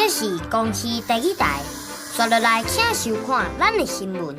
這是公視台語台，紲落來請收看咱的新聞。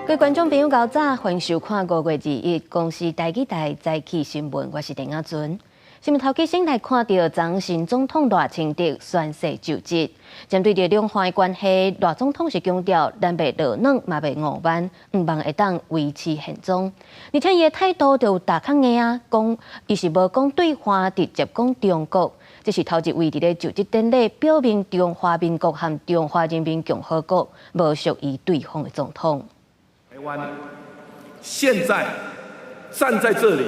各位觀眾朋友，較早，歡迎收看5月21公視台語台早起新聞，我是鄧亞尊。新聞頭起先來看著，昨新總統賴清德宣誓就職，針對著兩岸關係，賴總統是強調，咱袂落軟嘛袂傲慢，向望會當維持現狀。而且伊的態度就大較硬啊，講伊是無講對話，直接講中國。這是頭一位佇咧就職典禮表明中華民國和中華人民共和國無屬於對方的總統。台灣現在站在這裡，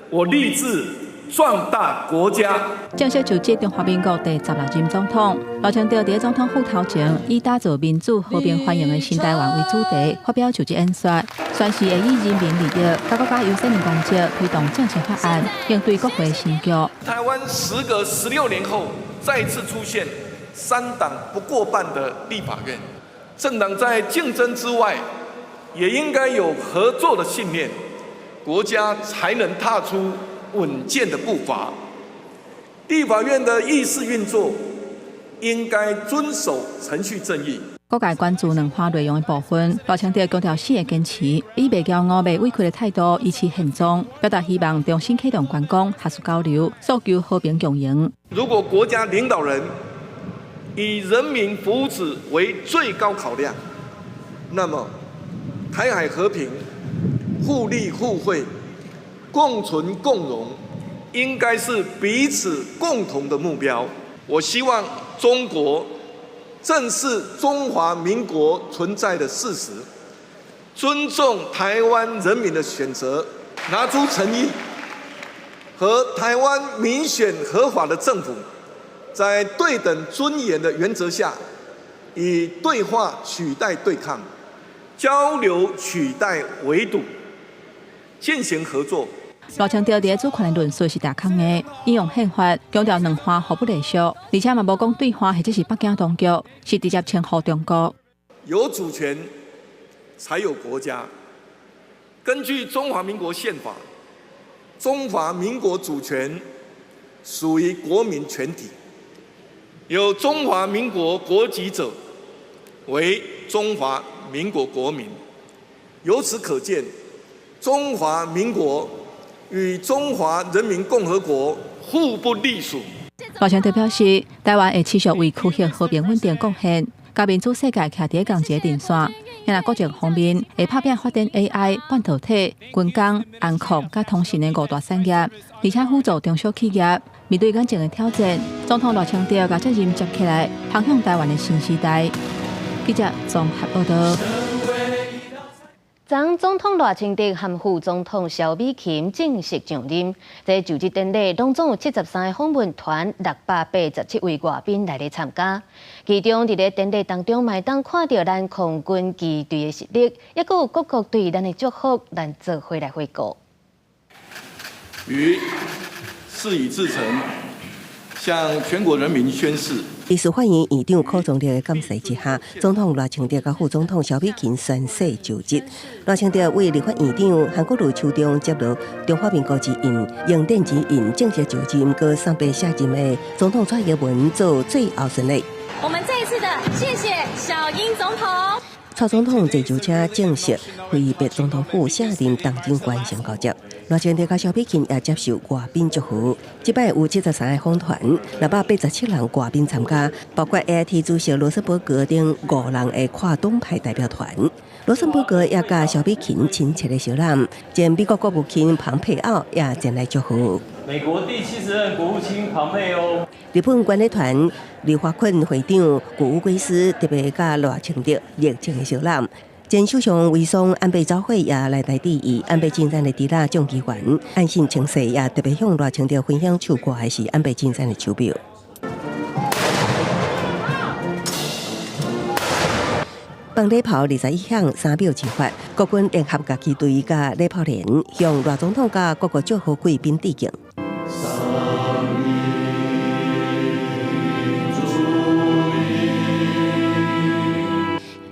我立志壯大國家。正式就職中華民國第16任總統賴清德佇總統府頭前，以打造民主、和平、繁榮的新台灣為主題，發表就職演說，宣示會以人民利益、佮國家優先的原則推動政策法案，應對國會時局。台灣時隔16年後再次出現三黨不過半的立法院，政黨在競爭之外，也應該有合作的信念，國家才能踏出穩健的步伐。立法院的議事運作應該遵守程序正義。各界關注兩岸內容的部分，賴清德強調四個堅持，以袂驕傲、袂委屈的態度維持現狀，表達希望重新啟動觀光、學術交流，訴求和平共贏。如果國家領導人以人民福祉為最高考量，那麼台海和平、互利互惠、共存共榮，應該是彼此共同的目標。我希望中國正視中華民國存在的事實，尊重台灣人民的選擇，拿出誠意，和台灣民選合法的政府，在對等尊嚴的原則下，以對話取代對抗，交流取代圍堵，進行合作。賴清德佇主權的論述是大空的，引用憲法強調兩岸互不隸屬，而且嘛無講對話或者是北京當局，是直接稱呼中國。有主權才有國家。根據中華民國憲法，中華民國主權屬於國民全體，有中華民國國籍者為中華民國國民。由此可見，中華民國與中華人民共和國互不隸屬。賴清德表示，台灣會持續為區域和平穩定貢獻，佮民主世界徛佇仝一個陣線。若國際方面會拍拚發展 AI、半導體、軍工、安控佮通訊的五大產業，而且輔助中小企業面對眼前的挑戰。總統賴清德共責任接起來，航向台灣的新時代。記者綜合報道。昨總統賴清德和副總統蕭美琴正式上任，這就職典禮攏總有73個訪問團，687位外賓來咧參加。其中佇咧典禮當中，嘛會當看著咱空軍機隊的實力，抑閣有各國對咱的祝福，咱做伙來回顧。於事已至成，向全國人民宣誓。佇司法院院長柯宗力的監誓之下，總統賴清德佮副總統蕭美琴宣誓就職。賴清德為立法院長韓國瑜手中接落中華民國之印，用電子印正式就職，毋過送予卸任的總統蔡英文做最後巡禮。我們再一次的謝謝小英總統。蔡總統坐轎車正式揮別總統府卸任黨政完成交接。賴清德佮蕭美琴也接受外賓祝賀。這擺有73個訪團，687人外賓參加，包括 AIT 主席羅森伯格等五人的跨黨派代表團。羅森伯格也佮蕭美琴親切的相攬，前美國國務卿龐佩奧也前來祝賀。美國第70任國務卿龐佩奧。日本管理團李華坤會長谷烏圭司特別佮賴清德熱情的相攬。前首相維桑安倍昭惠也來台致意，安倍晉三的侄仔眾議員岸信千世也特別向賴清德分享手掛的是安倍晉三的手錶。放禮炮21響，3秒齊發。國軍聯合樂器隊佮禮炮連向賴總統佮各國祝賀貴賓致敬。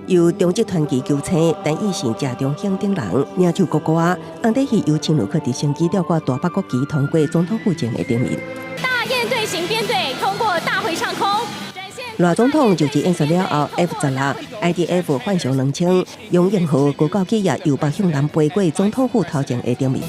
由中職傳奇球星陳奕迅、謝長興等人領唱國歌，紅底戲由青旅客直升機吊掛大北國旗通過總統府前的頂面。大雁隊形編隊通過大會上空。賴總統就職演說了後，F-16、IDF 浣熊2000、雄鷹號高教機也由北向南飛過總統府頭前的頂面。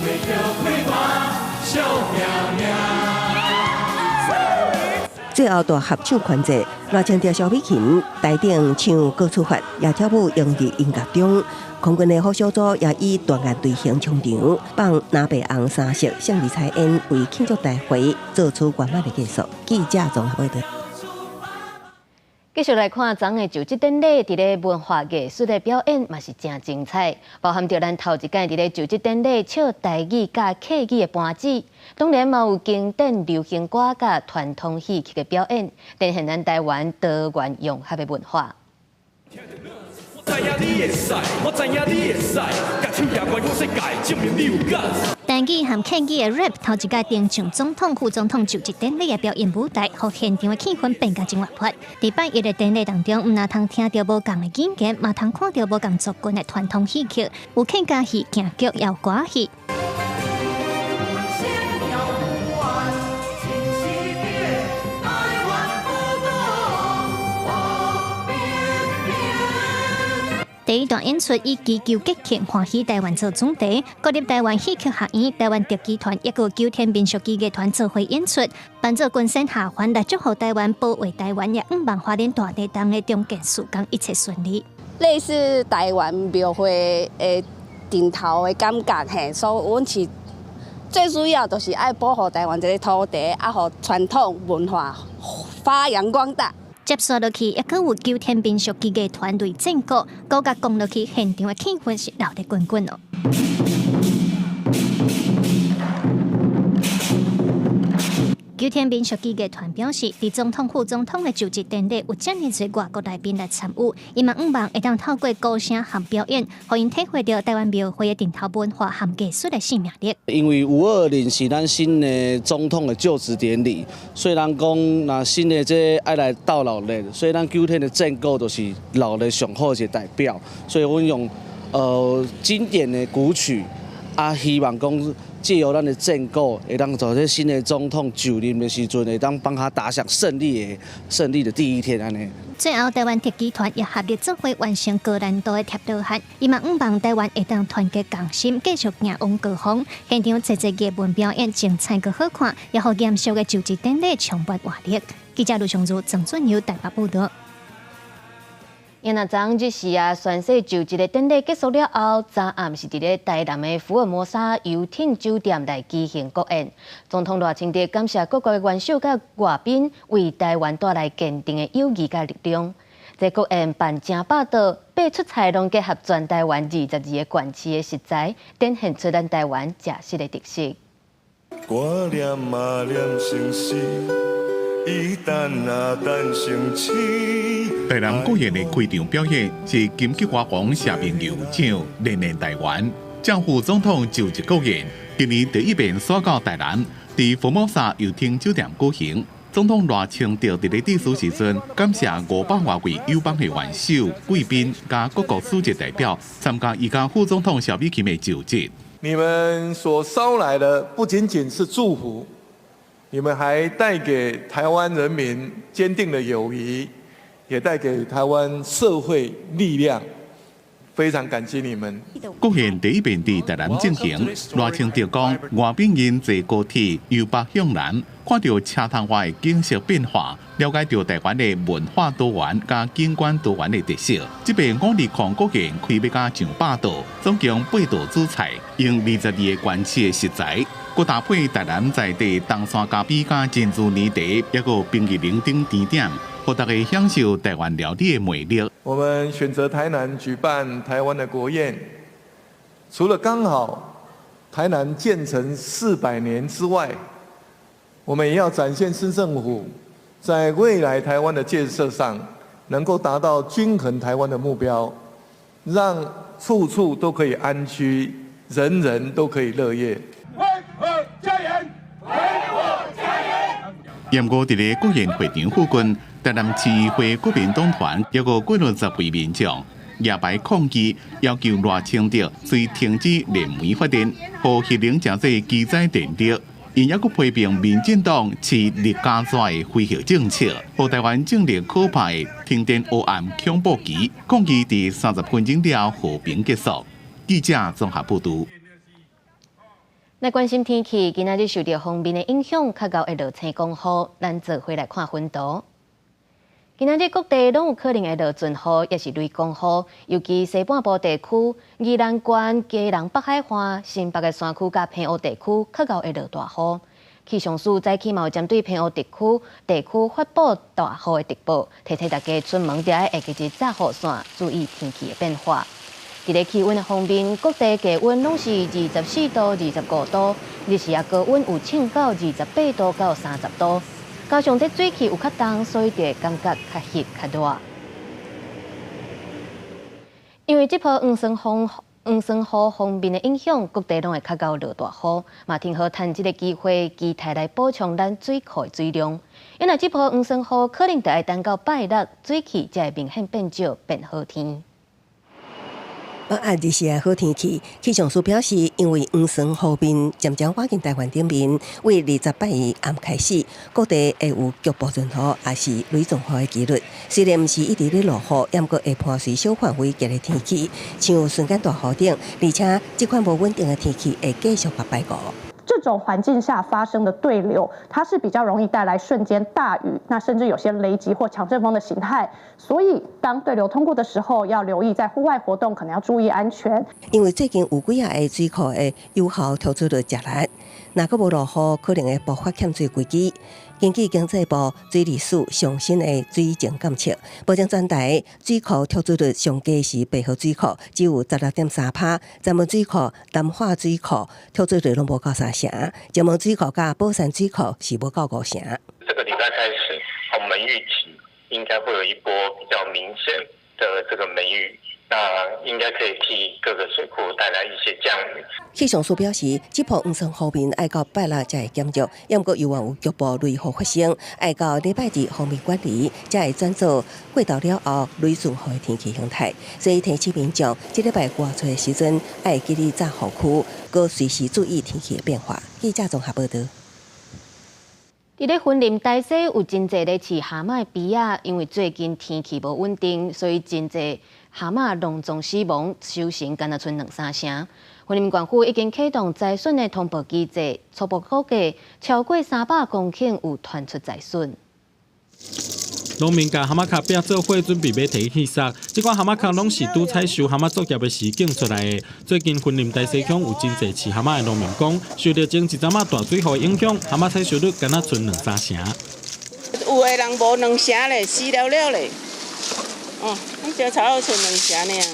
最後大合唱環節，賴清德、蕭美琴台頂唱歌曲法，也跳舞融入音樂中。空軍的好小組也以斷崖隊形衝場，放藍白紅三色勝利彩煙，為慶祝大會做出圓滿的結束。記者綜合報導。繼續來看，昨昏的就職典禮，佇咧文化藝術的表演嘛是誠精彩，包含著咱頭一擺佇咧就職典禮唱台語佮客語的班子，當然嘛有經典流行歌佮傳統戲曲的表演，展現咱台灣多元融合的文化。台語和客語的 rap 頭一擺登上總統、副總統就職典禮的表演舞台，予現場的氣氛變甲真活潑。佇拜一的典禮當中，毋但通聽著無仝的語言，嘛通看著無仝族群的傳統戲曲，有客家戲、京劇，也有歌戲。第一段演出以祈求吉慶、歡喜台灣做主題，國立台灣戲曲學院、台灣特技團抑閣有九天民俗藝藝團做伙演出，扮做軍神下凡來祝福台灣、保衛台灣，也向望花蓮大地震的重建時工一切順利。類似台灣廟會的頂頭的感覺嘿，所以阮是最主要就是愛保護台灣這个土地，啊，予傳統文化發揚光大。接續落去，抑閣有九天民俗藝藝團隊戰鼓，鼓佮講落去，現場的氣氛是鬧熱滾滾哦。九天民俗藝藝團表示，佇總統、副總統的就職典禮有遮爾濟外國來賓來參與，伊嘛向望會當透過歌聲和表演，予𪜶體會著台灣廟會的傳統文化和藝術的生命力。因為520是咱新的總統的就職典禮，所以咱講若新的這愛來鬥熱鬧，所以咱九天的戰鼓就是熱鬧上好一個代表，所以阮用經典的古曲，啊希望講。藉由咱的戰鼓，會當做這新的總統就任的時陣，會當幫他打響勝利的第一天按呢。最後，台灣特技團也合力做伙完成高難度的疊羅漢，伊嘛向望台灣會當團結共心，繼續行往高峰。現場濟濟藝文表演精彩閣好看，也予嚴肅的就職典禮充滿活力。記者盧尚如、曾俊友台北報導。因若昨日是啊，宣誓就職的典禮結束了後，昨暗是佇咧台南的福爾摩沙遊艇酒店來舉行國宴。總統賴清德感謝各國的元首佮外賓為台灣帶來堅定的友誼佮力量。這國宴辦誠百道，八出菜攏結合全台灣22個縣市的食材，展現出咱台灣食食的特色。掛念啊念生死，伊等啊等生死。台南國宴的開場表演是金曲歌王謝明佑唱《戀戀台灣》，正副總統就職國宴，今年第一遍徙到台南，佇福摩薩遊艇酒店舉行。總統賴清德佇咧致辭時陣，感謝500外位友邦的元首、貴賓佮各國使節代表參加伊佮副總統蕭美琴的就職。你們所捎來的不僅僅是祝福，你們還帶給台灣人民堅定的友誼，也帶給台灣社會力量。非常感激你們。國宴第一遍佇台南進行，賴清德講，外賓𪜶坐高鐵由北向南，看著車窗外景色變化，了解著台灣的文化多元佮景觀多元的特色。這擺520國宴開欲甲上百道，總共八道主菜，用22個縣市的食材，閣搭配台南在地冬山咖啡佮珍珠奶茶，抑閣有冰淇淋等甜點，予大家享受台灣料理的魅力。我們選擇台南舉辦台灣的國宴，除了剛好台南建成400年之外，我們也要展現市政府在未來台灣的建設上，能夠達到均衡台灣的目標。讓處處都可以安居，人人都可以樂業。維和家園，維和家園。毋過佇咧國宴會場附近，台南市議會國民黨團抑閣幾落十位民眾舉牌抗議，要求賴清德隨停止燃煤發電，予核能誠濟機載電力。𪜶抑閣批評民進黨飼綠加紙的非核政策，予台灣政治可怕的停電黑暗恐怖期，抗議佇30分鐘了和平結束。記者綜合報導。來關心天氣，今仔日受著鋒面的影響，較𠢕會落青光雨。咱做伙來看分圖。今仔日各地攏有可能會落陣雨，抑是雷公雨，尤其西半部地區、宜蘭縣、基隆北海岸、新北的山區佮澎湖地區，較𠢕會落大雨。氣象署早起嘛有針對澎湖地區發布大雨的特報，提醒大家出門著愛會記得紮雨傘，注意天氣的變化。佇咧氣溫的方面，各地低溫攏是24度、25度，日時啊高溫有衝到28度到30度。加上這水氣有較重，所以就會感覺較翕較熱。因為這波黃酸雨鋒面的影響，各地攏會較𠢕落大雨。嘛，挺好趁這个機會，期待來補充咱水庫的水量。因為這波黃酸雨可能就愛等到拜六，水汽才會明顯變少，變好天。北岸日時的好天氣，氣象署表示，因為黃酸雨面漸漸倚近台灣頂面，為28日暗開始，各地會有局部陣雨，抑是雷陣雨的機率。雖然毋是一直咧落雨，毋過會伴隨小範圍熱的天氣，像瞬間大雨等，而且這款無穩定的天氣會繼續到拜五。這種環境下發生的對流，它是比較容易帶來瞬間大雨，那甚至有些雷擊或強陣風的形態。所以當對流通過的時候，要留意在戶外活動可能要注意安全。因為最近有幾仔个水庫的有效抽出率誠力，若閣無落雨，可能會爆發欠水危機。根據經濟部水利署上新的水情監測，目前全台水庫抽出率上低是白河水庫，只有16.3%；石門水庫、南化水庫抽出率攏無夠三成，石門水庫佮寶山水庫是無夠五成。這個禮拜開始，我們預期應該會有一波比較明顯的這個梅雨。那應該可以替各個水庫帶來一些降雨。氣象署表示，這波黃酸雨面愛到拜六才會減弱，毋過猶原有局部雷雨發生，愛到禮拜二鋒面遠離，才會轉做過晝了後雷陣雨的天氣形態。所以提醒民眾，這禮拜外出的時陣，愛記得紮雨靴，閣隨時注意天氣的變化。記者綜合報導。佇咧雲林大溪有真濟咧飼蛤蟆的埤仔，因為最近天氣無穩定，所以真濟蛤蟆攏總死亡，收成干焦賰兩三成。雲林縣府已經啟動災損的通報機制，初步估計超過300公頃有傳出災損。農民共蛤蟆殼拼做伙，準備欲提去殺。這款蛤蟆殼攏是拄採收蛤蟆作業的時揀出來的。最近雲林大溪鄉有真濟飼蛤蟆的農民講，受著前一陣仔大水雨影響，蛤蟆採收率干焦賰兩三成。有的人無兩成咧，死了了咧。哦，攏只差不多賰兩成爾，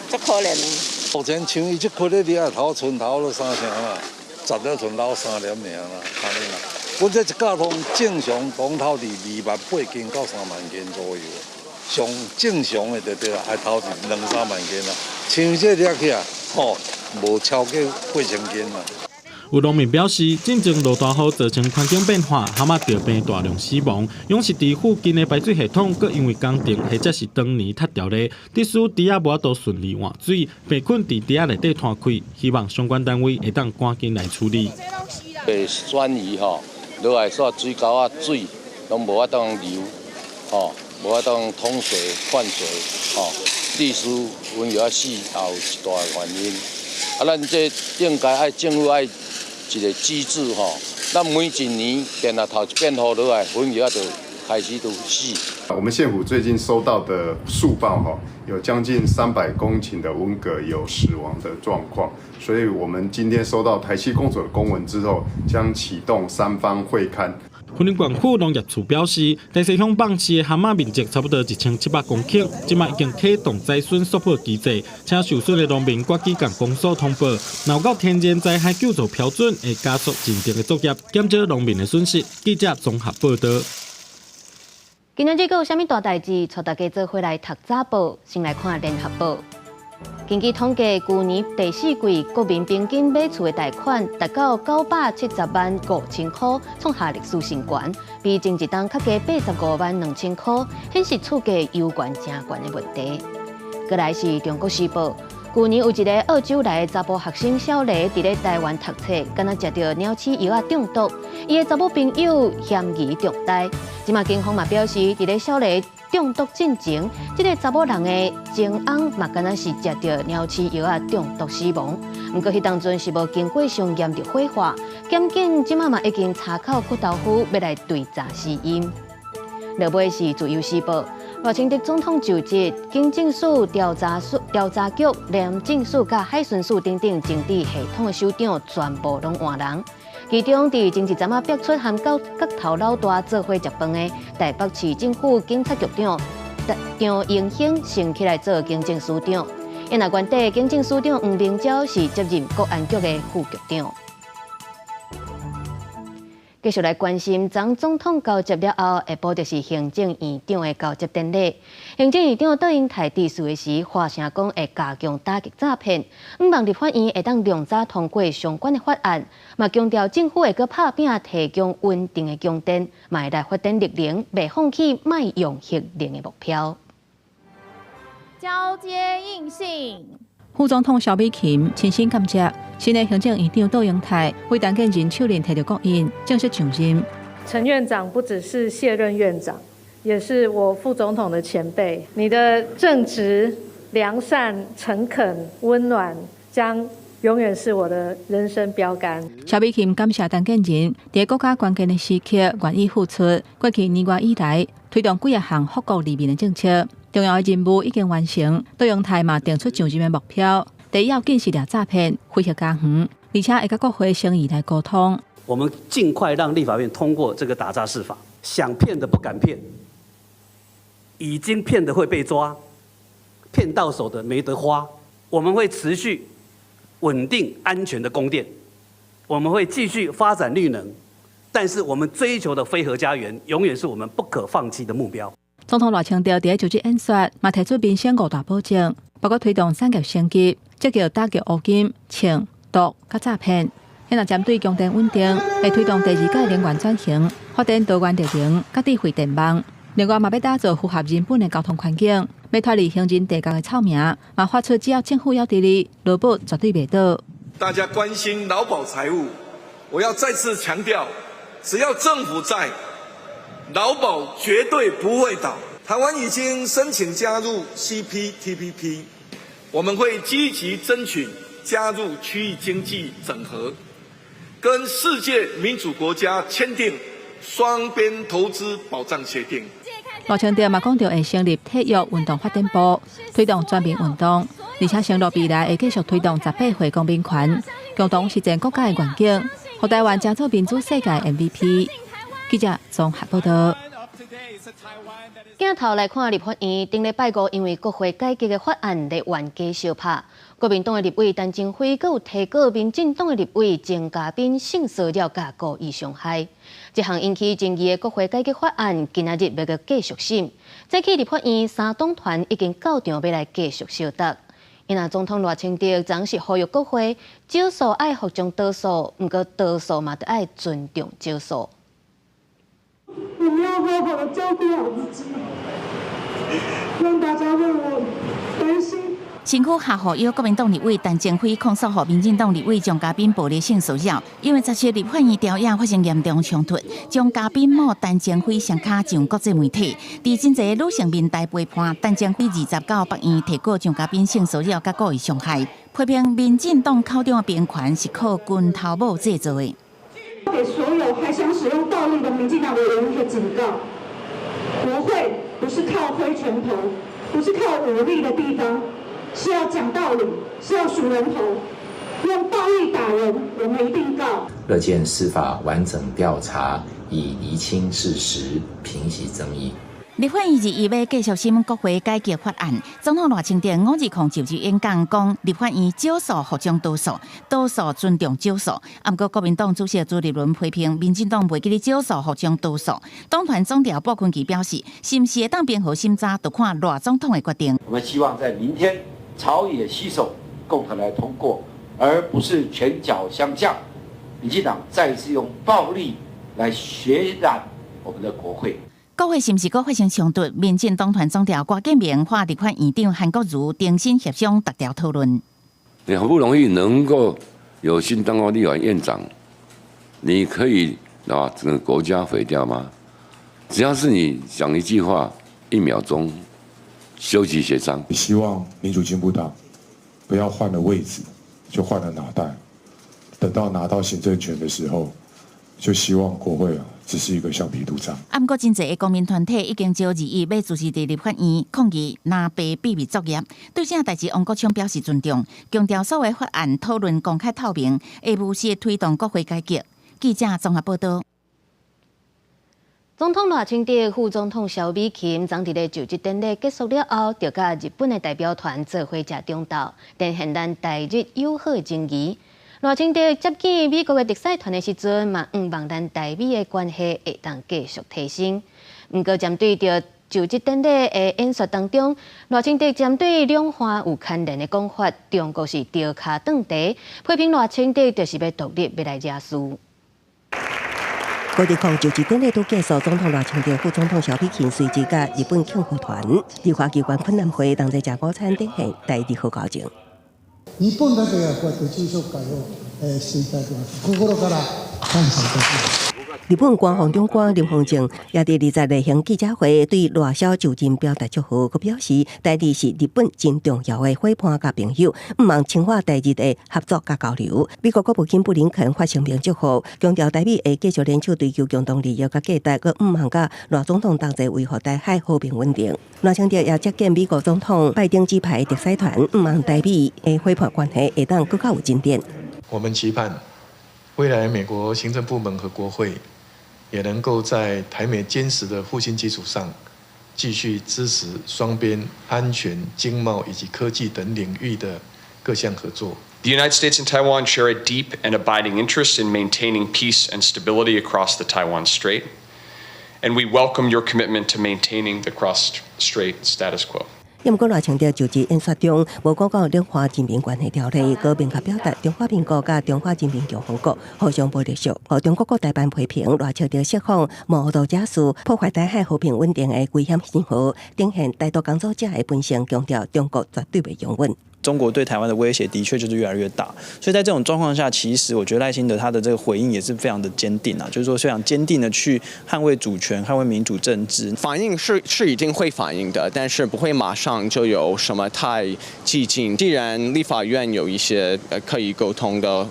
足可憐的。目前像伊這區咧，你也頭賰頭了三成啦，十粒賰老三粒爾啦，按呢啦。阮這一甲通正常講偷佇2萬8斤到3萬斤左右，上正常的就對啦，愛偷佇兩三萬斤啦。像這掠起來，吼，無超過8000斤啦。有農民表示，進前落大雨造成環境變化，蛤蟆著病大量死亡。養殖池附近的排水系統，閣因為工程或者是長年塌掉咧，致使池仔無法度順利換水，病菌佇池仔內底攤開，希望相關單位會當趕緊來處理。被酸雨吼，落來煞水溝仔水攏無法當流，吼，無法當通水灌水，吼，致使溫魚仔死也有一大原因。啊，咱這應該愛政府愛一個機制吼，咱每一年定定頭一變雨落來，魠魚仔就開始都死。我們縣府最近收到的速報哈，有將近300公頃的文蛤有死亡的狀況，所以我們今天收到台西公所的公文之後，將啟動三方會勘。雲林縣府農業處表示，大溪鄉放飼的蛤蟆面積差不多1700公頃，這擺已經啟動災損速報機制，請受損的農民趕緊共公所通報。若有夠天然災害救助標準，會加速認定的作業，減少農民的損失。記者綜合報導。今仔日閣有啥物大代誌？帶大家做伙來讀早報，先來看聯合報。根據統計，舊年第四季國民平均買厝的貸款達到970萬5千箍，創下歷史新高，比前一冬較低85萬2千箍，顯示厝價猶原誠懸的問題。過來是中國時報，舊年有一个澳洲來的查埔學生小黎，佇咧台灣讀冊，敢若食著鳥鼠藥仔中毒，伊的查某朋友嫌疑重大。這馬警方嘛表示，佇咧小黎中毒進前，這个查某人的前翁嘛敢若是食著鳥鼠藥仔中毒死亡。毋過彼當陣是無經過傷驗就火化，檢警這馬嘛已經查扣骨頭夫，欲來追查死因。落尾是自由時報。賴清德總統就職，警政署調查署、調查局、廉政署佮海巡署等等政治系統的首長全部攏換人。其中，佇前一陣仔爆出含角頭老大做伙食飯的台北市政府警察局長張榮興升起來做警政署長。因若原底警政署長黃明昭是接任國安局的副局長。繼續來關心，昨總統交接了後，下晡就是行政院長的交接典禮。行政院長卓榮泰致辭的時，發聲講會加強打擊詐騙，向望立法院會當量早通過相關的法案，嘛強調政府會閣拍拚提供穩定的供電，嘛會來發展綠能，袂放棄莫用核能的目標。交接印信。副總統蕭美琴親身感謝新的行政院長卓榮泰為陳建仁手令提著國印正式上任。陳院長不只是卸任院長，也是我副總統的前輩。你的正直、良善、誠懇、溫暖，將永遠是我的人生標杆。蕭美琴感謝陳建仁佇國家關鍵的時刻願意付出，過去年外以來推動幾仔項福國利民的政策。重要的任務已經完成，卓榮泰嘛定出上任的目標，第一要緊是掠詐騙、非核家園，而且會佮國會誠意來溝通。我們盡快讓立法院通過這個打詐釋法，想騙的不敢騙，已經騙的會被抓，騙到手的沒得花。我們會持續穩定安全的供電，我們會繼續發展綠能，但是我們追求的非核家園，永遠是我們不可放棄的目標。總統賴清德佇就職演說，嘛提出民生五大保證，包括推動產業升級、積極打擊烏金、槍、毒佮詐騙。若針對供電穩定，會推動第二屆能源轉型，發展多元綠能、佮智慧電網。另外嘛，欲打造符合人本的交通環境，欲脫離行人地獄的臭名，嘛發出只要政府猶佇咧，勞保絕對袂倒。大家關心勞保財務，我要再次強調，只要政府在，勞保絕對不會倒。台灣已經申請加入 CPTPP，我們會積極爭取加入區域經濟整合，跟世界民主國家簽訂雙邊投資保障協定。賴清德嘛講著會成立體育運動發展部，推動全民運動，而且承諾未來會繼續推動18歲公民權，共同實現國家的願景，予台灣成做民主世界 MVP。記者綜合報道。鏡頭來看立法院，頂禮拜五因為國會改革的法案咧冤家相拍，國民黨的立委陳澄輝閣有提告民進黨的立委鍾嘉賓性騷擾佮故意傷害。這項引起爭議的國會改革法案，今仔日欲閣繼續審。早起立法院三黨團已經到場欲來繼續相鬥。因若總統賴清德昨是呼籲國會少數愛服從多數，毋過多數嘛著愛尊重少數。我們要好好的照顧好自己，讓大家為我擔心。身軀下予腰，國民黨立委陳澄輝控訴予民進黨立委鍾嘉賓暴力性騷擾，因為17立法院朝野發生嚴重衝突，鍾嘉賓某陳澄輝雙跤上國際媒體，佇真濟女性面台陪伴，陳澄輝29北院提告鍾嘉賓性騷擾佮故意傷害，批評民進黨口中的平權是靠拳頭母製造的。給所有還想使用暴力的民進黨委員一個警告：國會不是靠揮拳頭，不是靠武力的地方，是要講道理，是要數人頭。用暴力打人，我們一定告。樂見司法完整調查，以釐清事實，平息爭議。立法院21欲繼續審國會改革法案，總統賴清德520就職演講講，立法院少數服從多數，多數尊重少數。毋過國民黨主席朱立倫批評民進黨袂記得少數服從多數。黨團總召傅崐萁表示，是毋是會當平和審查，就看賴總統的決定。我們希望在明天朝野攜手共同來通過，而不是拳腳相向。民進黨再次用暴力來血染我們的國會。國會是毋是閣發生衝突？民進黨團總召郭建明和立法院長韓國瑜重新協商逐條討論。你好不容易能夠有幸當到立法院長，你可以啊整個國家毀掉嗎？只要是你講一句話，一秒鐘休息協商。希望民主進步黨不要換了位置就換了腦袋，等到拿到行政權的時候，就希望國會啊只是一個橡皮圖章。啊，毋過真濟的公民團體已經招21欲組織佇立法院抗議藍白秘密作業。對這代誌，王國昌表示尊重，強調所有法案討論公開透明，會務實推動國會改革。記者綜合報道。總統賴清德、副總統蕭美琴昨佇咧就職典禮結束了後，就佮日本的代表團做伙食中晝，展現咱台日友好的情誼。賴清德接見美國的特使團的時陣，嘛向望咱台美的關係會當繼續提升。毋過針對著就職典禮的演說當中，賴清德針對兩岸有牽連的講法，中國是著跤斷蹄，批評賴清德就是欲獨立，欲來惹事。國立控就職典禮拄結束，總統賴清德、副總統蕭美琴隨即佮日本慶賀團，立法機關懇談會同齊食午餐，展現台日好交情。日本だけがこうやって昼食会をしていただきます。心から感謝いたします。日本官房長官林芳正也佇20例行記者會對賴蕭就任表達祝賀，閣表示台日是日本真重要的夥伴佮朋友，向望深化台日的合作佮交流。美國國務卿布林肯發聲明祝賀，強調台美會繼續聯手追求共同利益佮價值，閣向望佮賴總統同齊維護台海和平穩定。賴清德也接見美國總統拜登指派的特使團，向望台美的夥伴關係會當閣較有進展。我們期盼未來美國行政部門和國會也能夠在台美堅實的互信基礎上，繼續支持雙邊安全、經貿以及科技等領域的各項合作。 The United States and Taiwan share a deep and abiding interest in maintaining peace and stability across the Taiwan Strait, and we welcome your commitment to maintaining the cross-strait status quo. 毋過賴清德就職演說中，無講到兩岸人民關係條例，閣明確表達中華民國佮中華人民共和國互相無隸屬。予中國國台辦批評賴清德釋放謀獨惹事，破壞台海和平穩定的危險信號，展現台獨工作者的本性，強調中國絕對袂容忍。中國對台灣的威脅的確就是越來越大，所以在這種狀況下，其實我覺得賴清德他的這個回應也是非常的堅定啊，就是說非常堅定的去捍衛主權、捍衛民主政治。反應是一定會反應的，但是不會馬上就有什麼太激進。既然立法院有一些可以溝通的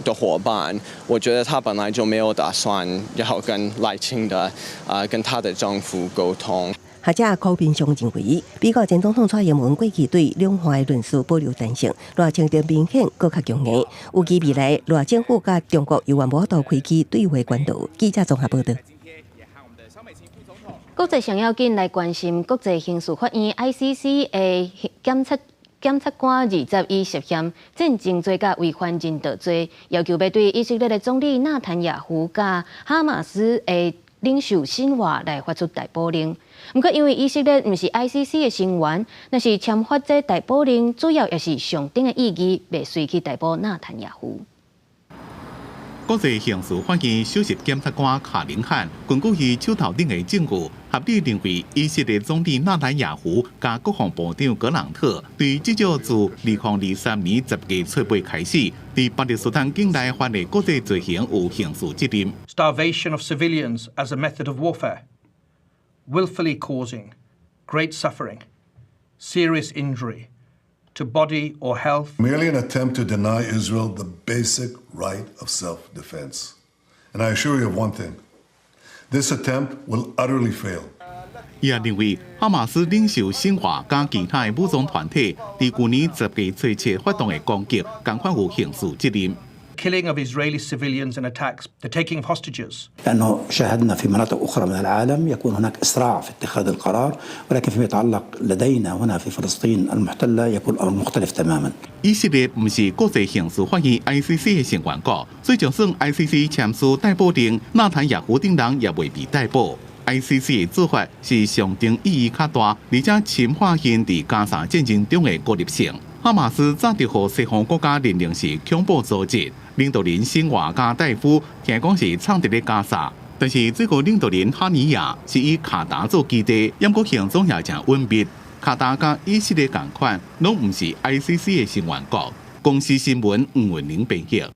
夥伴，我覺得他本來就沒有打算要跟賴清德啊跟他的政府溝通。學者柯平松認為，美國前總統蔡英文過去對兩岸的論述保留彈性，賴清德明顯閣較強硬。預計未來賴政府佮中國猶原無法度開啟對話管道。記者綜合報道。國際上要緊來關心國際刑事法院 ICC 的檢察官20以涉嫌戰爭罪佮違反人道罪，要求欲對以色列的總理納坦雅胡佮哈馬斯的領袖辛瓦來發出逮捕令。毋過，因為以色列毋是 ICC 的成員，若是簽發這逮捕令，主要也是象徵的意義，袂隨去逮捕納坦雅胡。國際刑事法院首席檢察官卡林漢根據伊手頭頂的證據，合理認為以色列總理納坦雅胡佮國防部長格朗特，對至少自2023年10月初八開始，佇巴勒斯坦境內犯的國際罪行有刑事責任。 Starvation of civilians as a method of warfare, willfully causing great suffering, serious injury to body or health. Merely an attempt to deny Israel the basic right of self-defense. And I assure you of one thing, this attempt will utterly fail. 伊也認為，哈馬斯領袖辛華佮其他的武裝團體，佇舊年10月初七發動的攻擊，仝款有刑事責任。 Killing of Israeli civilians and attacks, the taking of hostages. لأنه شاهدنا في مناطق أخرى من العالم يكون هناك إسراع في اتخاذ القرار ولكن فيما يتعلق لدينا هنا في فلسطين المحتلة يكون الأمر مختلف تماما. 以色列毋是國際刑事法院 ICC 的成員國，所以就算 ICC 簽署逮捕令，納坦雅胡等人也袂被逮捕。ICC 的做法是象徵意義較大，而且深化𪜶佇加沙戰爭中的孤立性。哈馬斯早就予西方國家認定是恐怖組織，領導人辛瓦佮戴夫聽講是藏佇咧加沙，但是最高領導人哈尼亞是以卡達做基地，毋過行蹤也誠隱秘。卡達佮以色列仝款，攏毋是 ICC 的成員國。公視新聞吳文玲編譯。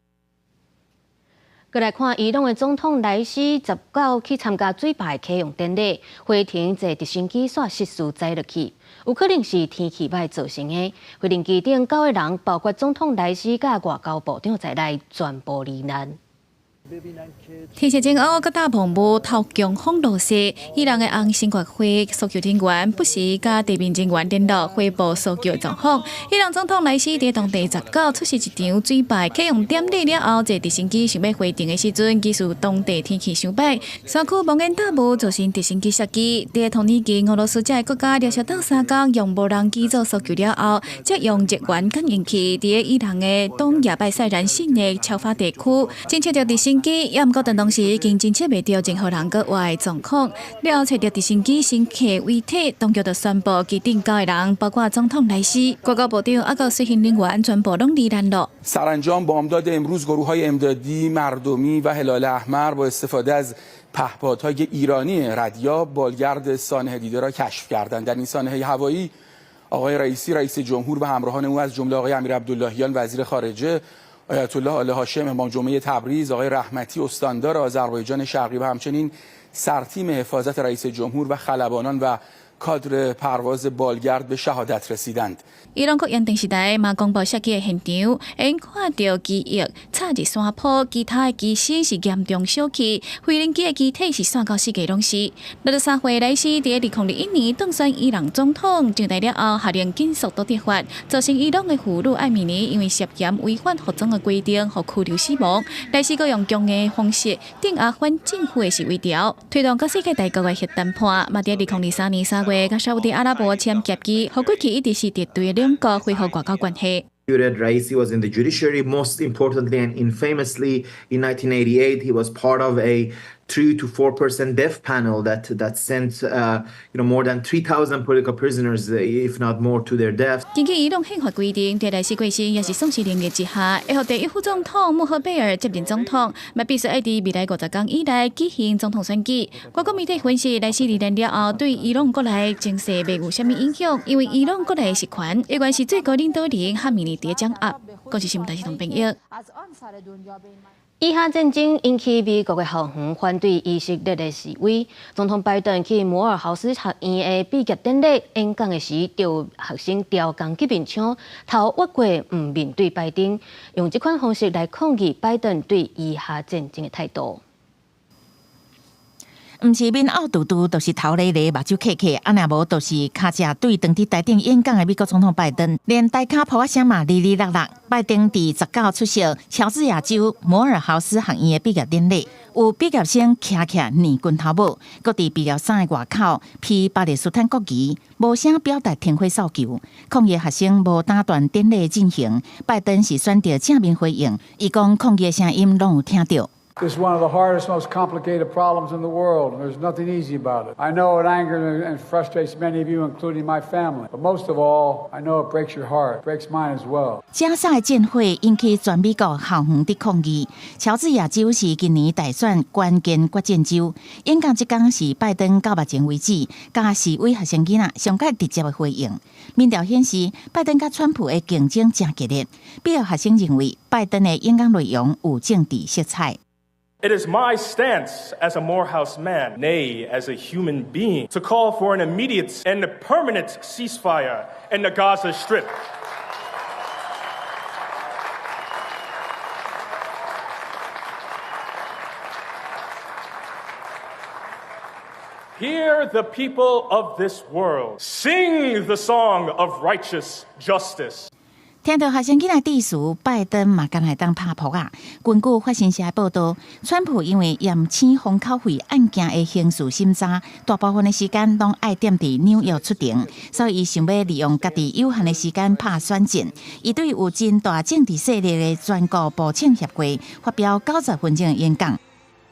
閣來看伊朗的總統萊希19去參加水壩的啟用典禮，飛行坐直升機煞失事栽落去，有可能是天氣䆀造成的。飛行機頂九个人，包括總統萊希佮外交部長在內，全部罹難。天色真烏，閣搭薄霧，透強風落雪。伊朗的紅新月會搜救人員不時佮地面人員聯絡，匯報搜救狀況。伊朗總統萊希佇當地19出席一場水壩啟用典禮了後，坐直升機想欲回程的時陣，疑似當地天氣傷䆀，山區蒙煙大霧，造成直升機摔機。佇同年期，俄羅斯這个國家連續鬥三工用無人機做搜救了後，則用熱源感應器佇伊朗的東亞拜塞蘭省的喬法地區偵測著直升機，也毋過當時已經偵測袂著任何人閣活的狀況。了後揣著直升機乘客遺體，當局就宣布機頂九个人，包括總統萊希、外交部長，抑閣隨行人員全部攏罹難咯。 سرانجام بامداد امروز گروه‌های امدادی مردمی و هلال احمر با استفاده از پهپادهای ایرانی ردیاب بالگرد سانحه دیده را کشف کردند. در این سانحه هوایی آقای رئیسی رئیس جمهور و همراهان او از جمله آقای امیرعبداللهیان وزیر خارجه، آیت الله آل هاشم امام جمعه تبریز، آقای رحمتی استاندار آذربایجان شرقی و همچنین سرتیم حفاظت رئیس جمهور و خلبانان و کادر پرواز بالگرد به شهادت رسیدند。伊朗國營電視台嘛公布摔機的現場，會看著機翼插入山坡，其他的機身是嚴重燒去，飛行機的機體是散到四界攏是。63歲萊希佇2021年當選伊朗總統，上台了後下令緊縮道德法，造成伊朗的婦女艾米尼因為涉嫌違反服裝的規定，予拘留死亡。萊希閣用強硬的方式鎮壓反政府的示威潮，推動佮世界大國的核談判。嘛佇2023年3月，佮沙烏地阿拉伯簽協議，予過去一直是敵對的兩國恢復外交關係。 Raisi was in the judiciary, most importantly and infamously in 1988, he was part of a 3 to 4 person death panel that sent more than 3,000 political prisoners, if not more, to their death. 根據伊朗憲法規定，佇萊希過身抑是喪失能力之下，會予第一副總統穆赫貝爾接任總統，嘛必須愛佇未來50工以內舉行總統選舉。外國媒體分析，萊希離任了後，對伊朗國內情勢袂有啥物影響，因為伊朗國內實權猶原是最高領導人哈米尼佇掌握。國際新聞台視同編譯。以哈戰爭引起美國的校園反對以色列的示威。總統拜登去摩爾豪斯學院的畢業典禮演講的時，就有學生調攻擊面槍，頭越過毋面對拜登，用這款方式來抗議拜登對以哈戰爭的態度。毋是面漚嘟嘟，就是頭咧咧，目睭瞌瞌，啊若無就是跤跡對當佇台頂演講的美國總統拜登，連台跤噗仔聲嘛哩哩落落。拜登佇19出席喬治亞州摩爾豪斯學院的畢業典禮，有畢業生徛起來捏拳頭母，閣佇畢業衫的外口披巴勒斯坦國旗，無聲表達停火訴求。抗議學生無打斷典禮進行，拜登是選擇正面回應，伊講抗議聲音攏有聽著。 This is one of the hardest, most complicated problems in the world, and there's nothing easy about it. I know it angers and frustrates many of you, including my family. But most of all, I know it breaks your heart, breaks mine as well. 加沙的戰火引起全美國校園的抗議。喬治亞州是今年大選關鍵決戰州。演講這工是拜登到目前為止，佮示威學生囡仔上較直接的回應。民調顯示，拜登佮川普的競爭誠激烈。畢業學生認為，拜登的演講內容有政治色彩。 It is my stance as a Morehouse man, nay, as a human being, to call for an immediate and permanent ceasefire in the Gaza Strip. Hear the people of this world sing the song of righteous justice. 聽著學生囡仔致辭，拜登嘛敢會當拍噗仔。根據法新社報導，川普因為嚴請封口費案件的刑事審查，大部分的時間攏愛踮佇紐約出庭，所以伊想欲利用家己有限的時間拍選戰。伊對有真大政治勢力的全國步槍協會發表90分鐘的演講。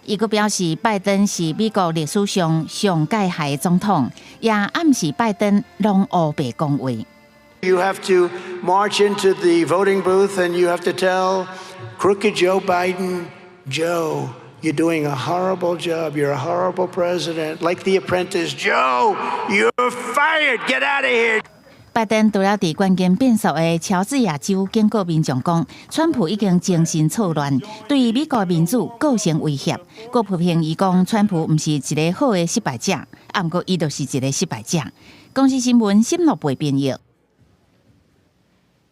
伊閣表示，拜登是美國歷史上上蓋害的總統，也暗示拜登攏烏白講話。 You have to march into the voting booth and you have to tell crooked Joe Biden, "Joe, you're doing a horrible job. You're a horrible president." Like The Apprentice, "Joe, you're fired. Get out of here." 拜登除了佇關鍵變數的喬治亞州警告民眾講，川普已經精神錯亂，對美國民主構成威脅。閣批評伊講，川普毋是一个好的失敗者，啊，毋過伊就是一个失敗者。公視新聞沈樂貝編譯。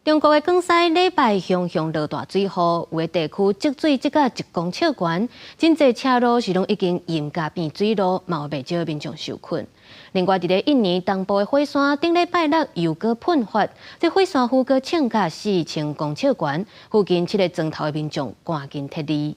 中國的廣西禮拜雄雄落大水雨，有的地區積水積到1公尺懸，真濟車路是攏已經淹甲變水路，嘛有袂少民眾受困。另外，佇咧印尼東部的火山頂禮拜六又閣噴發，這火山灰閣衝甲4000公尺懸，附近七個莊頭的民眾趕緊撤離。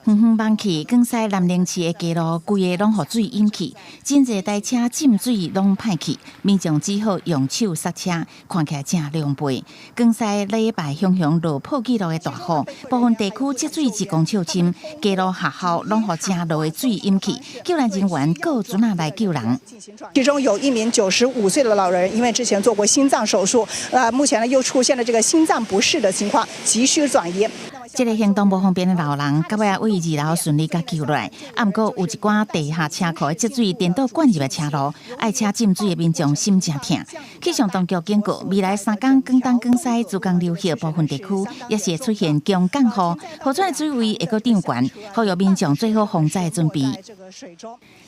遠遠望去，廣西南寧市的街路規个攏予水淹去，真濟台車浸水攏歹去，民眾只好用手剎車，看起來誠狼狽。廣西禮拜雄雄落破紀錄的大雨，部分地區積水1公尺深，街路學校攏予誠濁的水淹去，救援人員閣船仔來救人。其中有一名95歲的老人，因為之前做過心臟手術，目前呢又出現了這個心臟不適的情況，急需轉移。這个行動無方便的老人，到尾仔佇二樓順利共救落來。啊，毋過有一寡地下車庫的積水顛倒灌入來車路，愛車浸水的民眾心誠疼。氣象當局警告，未來3工廣東、廣西、珠江流域部分地區也是會出現強降雨，河川的水位會閣漲懸，呼籲民眾做好防災準備。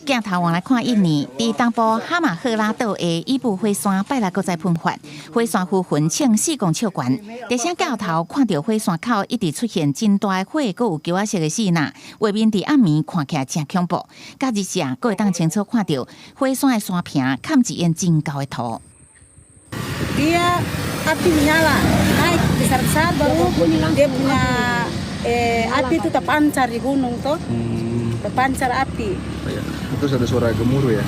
鏡頭換來看印尼，佇東部哈馬赫拉島的伊布火山拜六閣再噴發，火山灰雲衝4公尺懸。佇攝鏡頭看著火山口一直出現真大的火，閣有球仔色的爍爁，畫面佇暗暝看起來誠恐怖。佮日時閣會當清楚看著火山的山坪，崁一張真厚的塗。 Dia api menyala, naik besar-besar baru dia punya api itu terpancar di gunung tuh, terpancar api. Terus ada suara gemuruh ya?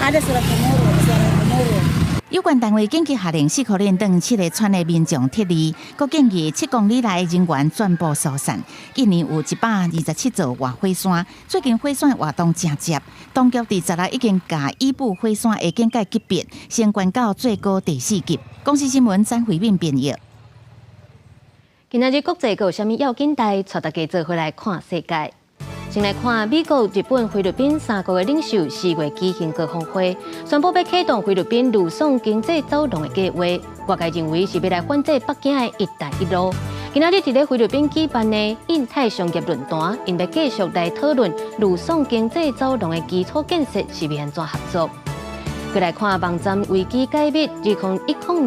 Ada suara gemuruh, suara gemuruh. 有關單位緊急下令四箍連轉七个村的民眾撤離，閣建議7公里內的人員全部疏散。印尼有127座活火山，最近火山活動誠濟，當局佇十六已經共伊布火山的警戒級別升懸到最高第四級。公視新聞詹慧敏編譯。今仔日國際閣有啥物要緊代？帶大家做伙來看世界。先來看美國、日本、菲律賓三國的領袖4月舉行高峰會，宣布欲啟動菲律賓呂宋經濟走廊的計畫。外界認為是欲來反制北京的一帶一路。今仔日佇咧菲律賓舉辦的印太商業論壇，𪜶欲繼續來討論呂宋經濟走廊的基礎建設是欲按怎合作。閣來看網站維基解密，2010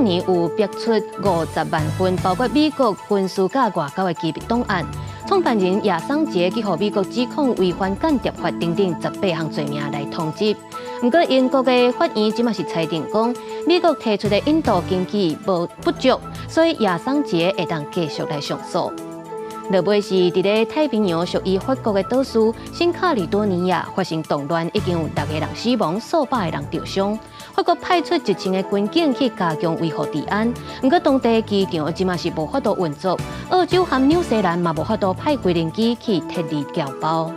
年有逼出50萬份包括美國軍事佮外交的機密檔案。創辦人亞桑傑去予美國指控違反間諜法等等18項罪名來通緝。毋過英國的法院這馬是裁定講，美國提出的引渡根據無不足，所以亞桑傑會當繼續來上訴。落尾是佇咧太平洋屬於法國的島嶼新喀里多尼亞發生動亂，已經有六個人死亡，數百個人著傷。法國派出1000個軍警去加強維護治安，毋過當地機場這馬是無法度運作，澳洲和紐西蘭嘛無法度派飛行機去撤離僑胞。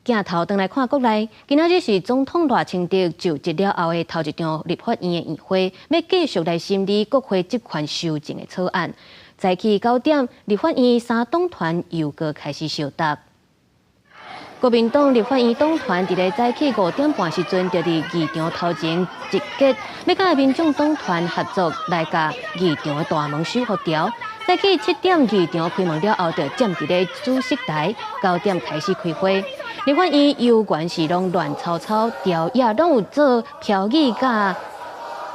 鏡頭轉來看國內，今仔日是總統賴清德就職了後的頭一場立法院的院會，欲繼續來審理國會職權修正的草案。早起9點，立法院三黨團又閣開始相逐。國民黨立法院黨團佇咧早起5點半時陣，就佇議場頭前集結，欲佮民眾黨團合作來共議場的大門守護牢。早起7點議場開門了後，就佔佇咧主席台，9點開始開會。立法院猶原是攏亂糟糟，朝野攏有做標語佮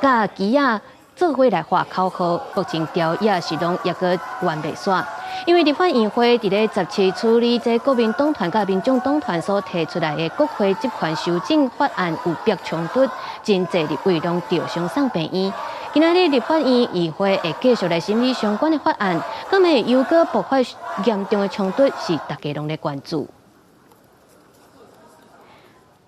佮旗仔做伙來喊口號，目前朝野是攏猶閣怨袂煞。因為立法院會佇咧17處理這國民黨團佮民眾黨團所提出來的國會職權修正法案有迫衝突，真濟立委攏著傷送病院。今仔日立法院議會會繼續來審理相關的法案，敢會又閣爆發嚴重的衝突，是大家攏咧關注。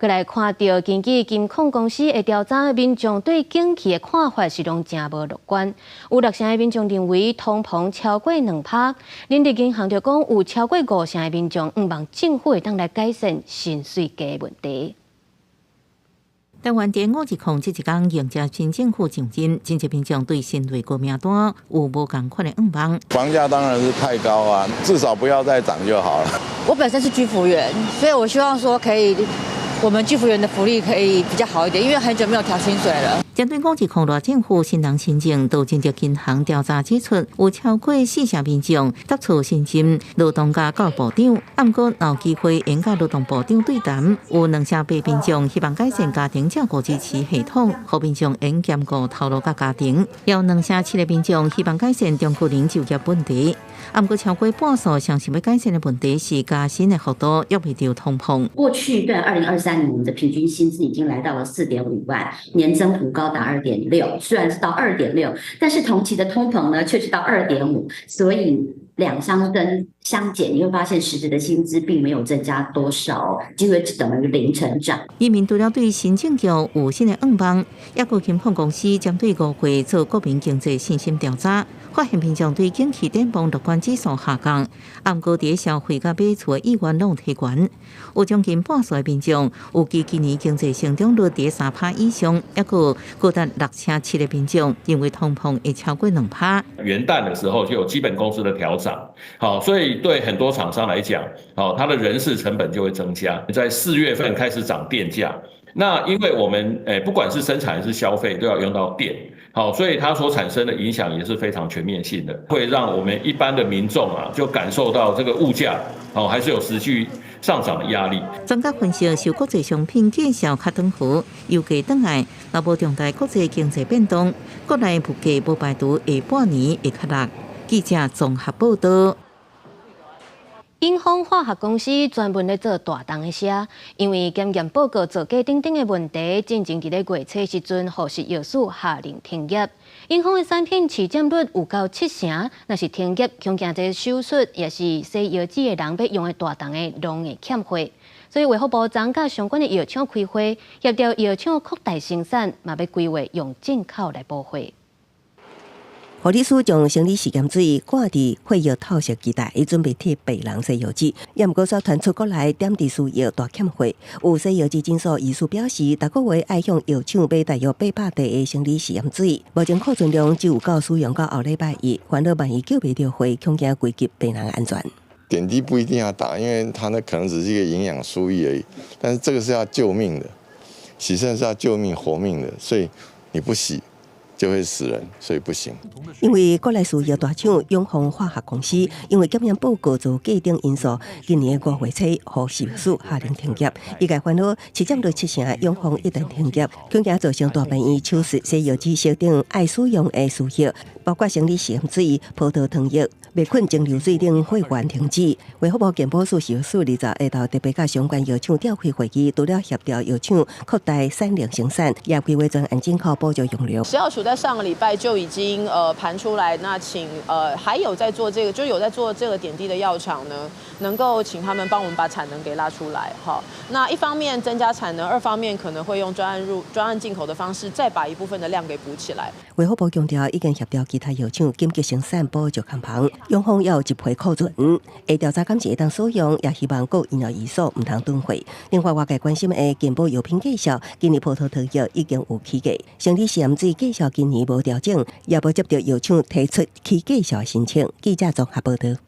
閣來看著，根據金控公司的調查，民眾對景氣的看法是攏誠無樂觀。有六成的民眾認為通膨超過2%。人力銀行就講，有超過五成的民眾向望政府會當來改善薪水低問題。台灣佇5·20這一工迎接新政府上任，真濟民眾對新內閣名單有無仝款的願望。房價當然是太高啊，至少不要再漲就好了。我本身是居服員，所以我希望說可以，我們居服員的福利可以比較好一點，因為很久沒有調薪水了。針對5·20賴政府新人新政，都人力銀行調查指出，有超過四成民眾答錯新任勞動佮教育部長，毋過有機會會佮勞動部長對談，有兩成八民眾希望改善家庭照顧支持系統，予民眾會兼顧頭路佮家庭，有兩成七的民眾希望改善中高齡就業問題。毋過超過半數相信欲改善的問題是加薪的幅度約袂著通膨。過去一段2023年，我們的平均薪資已經來到了4.5萬，年增幅高達2.6，雖然是到二點六，但是同期的通膨呢，卻是到2.5，所以兩相增相減，你會發現實質的薪資並沒有增加多少，幾乎只等於零成長。移民除了對新政局有新的願望，抑閣金控公司針對五月做國民經濟信心調查，發現民眾對景氣展望樂觀指數下降，毋過佇消費佮買厝的意願攏提懸。有將近半數的民眾預計今年經濟成長率佇3趴以上，抑閣高達六成七的民眾認為通膨會超過2趴。元旦的時候就有基本工資的調漲，好，所以對很多廠商來講，好，它的人事成本就會增加。在4月份開始漲電價，那因為我們不管是生產還是消費都要用到電，好，所以它所產生的影響也是非常全面性的，會讓我們一般的民眾啊，就感受到這個物價，哦，還是有持續上漲的壓力。專家分析，受國際商品價數較轉好，油價轉來，若無重大國際經濟變動，國內物價無排除下半年會較落。記者綜合報導。永豐化學公司專門咧做大重的車，因為檢驗報告造假等等的問題，進前佇咧月初時陣，予食藥署下令停業。永豐的產品市佔率有夠七成，若是停業，恐驚這手術抑是洗藥水的人欲用的大重的攏會欠貨。所以衛福部昨佮相關的藥廠開會，協調藥廠擴大生產，嘛欲規劃用進口來補貨。護理師將生理食鹽水掛佇血液透析機台，伊準備替病人洗藥水。也毋過煞傳出國內點滴輸藥大欠貨。有西藥劑診所醫師表示，逐個月愛向藥廠買大約800袋的生理食鹽水，目前庫存量只有夠使用到後禮拜一，煩惱萬一叫袂著貨，恐驚危及病人安全。點滴不一定要打，因為它那可能只是一個營養輸液而已。但是這個是要救命的，洗腎是要救命活命的，所以你不洗就會死人，所以不行。因為國內輸藥大廠永豐化學公司，因為檢驗報告造假等因素，今年5月初，予食藥署下令停業。業界煩惱，市佔率七成的永豐一旦停業，恐驚造成大病院手術、洗藥水等愛使用的輸液，包括生理食鹽水、葡萄糖液、滅菌蒸餾水等貨源停止。衛福部健保署食藥署20下晝特別佮相關藥廠召開會議，除了協調藥廠擴大產量生產，也規劃專案進口補助用量。食藥署在上個禮拜就已經盤出來，那請還有在做這個，就有在做這個點滴的藥廠呢，能夠請他們幫我們把產能給拉出來。好，那一方面增加產能，二方面可能會用專案進口的方式，再把一部分的量給補起來。衛福部強調，已經協調其他藥廠緊急生產補助康房，永豐也有一批庫存，會調查敢是會當使用，也希望各醫療院所毋通囤貨。另外，外界關心的健保藥品價數，今年葡萄糖藥已經有起價，生理食鹽水價數今年無調整，也無接著藥廠提出起價數申請。記者綜合報導。